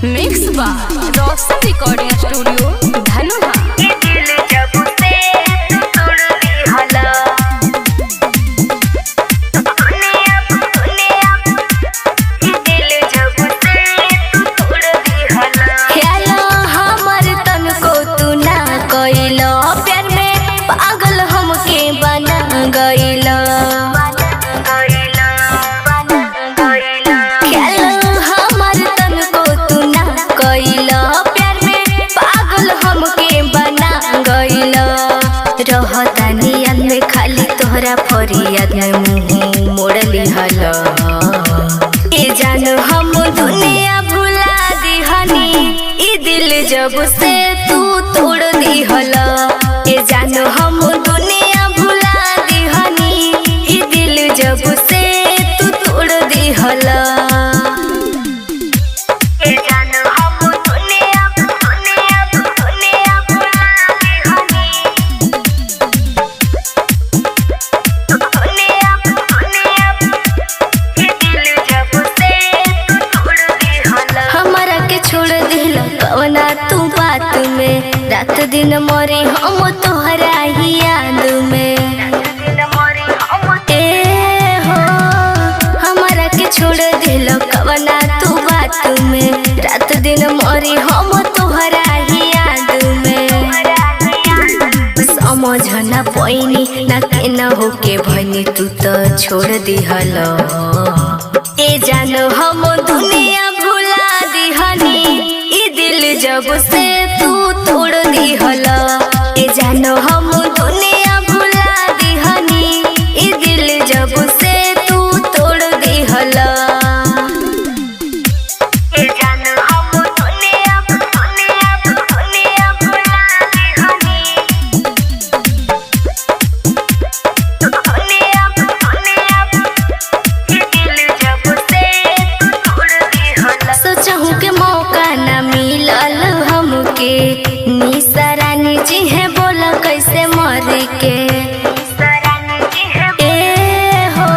Mix by Roshan recording studio Dhanoha. हमर तन को तू ना कइल, प्यार में पागल हमके बना गइल। हमर तन को तू ना कइल, प्यार में पागल हमके बना गइल। रहतानी याद में खाली तोहरा फरियाद में मुँह मोड़ लिहल। ए जान हम दुनिया भुला दिहनी, ई दिल जब से तू तोड़ दिहल। ए जान हम दुनिया भुला दिहनी, ई दिल जब से तू तोड़ दिहल। हमारा के छोड़ दिल कवना तू बात में, रात दिन मरे हम तोहरा ही याद में। ए हो हमारा के छोड़ दिल कवना तू बात में, रात दिन मरे हम तोहरा ही याद में। समझ ना पैनी ना के ना होके भनी, तू तो छोड़ दिहल। ए जान हम दुनिया भुला दिहनी, ई दिल जब से तू तोड़ दिहल। ए जान हम दुनिया भुला दिहनी, ई दिल जब से तू तोड़ दिहल। सोचहूँ के मौका ना मिलल हमके, निशा रानी जी है बोला कैसे मर के। ए हो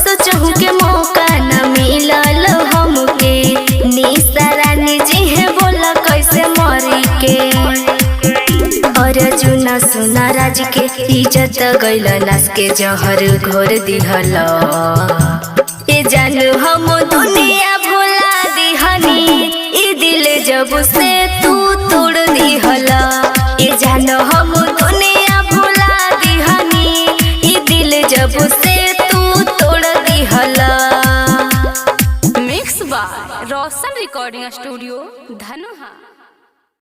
सोचहूँ के मौका ना मिलल हमके, निशा रानी जी है बोला कैसे मर के। और जुना सुना राज के इज्जत गइल नास के जहर घोर दिहल। ए जान हम दुनिया भुला दिहनी, ई दिल जब से तू तोड़ दिहल। ए जान हम दुनिया भुला दिहनी, ई दिल जब से तू तोड़ दिहल। Mix by Roshan recording studio Dhanoha.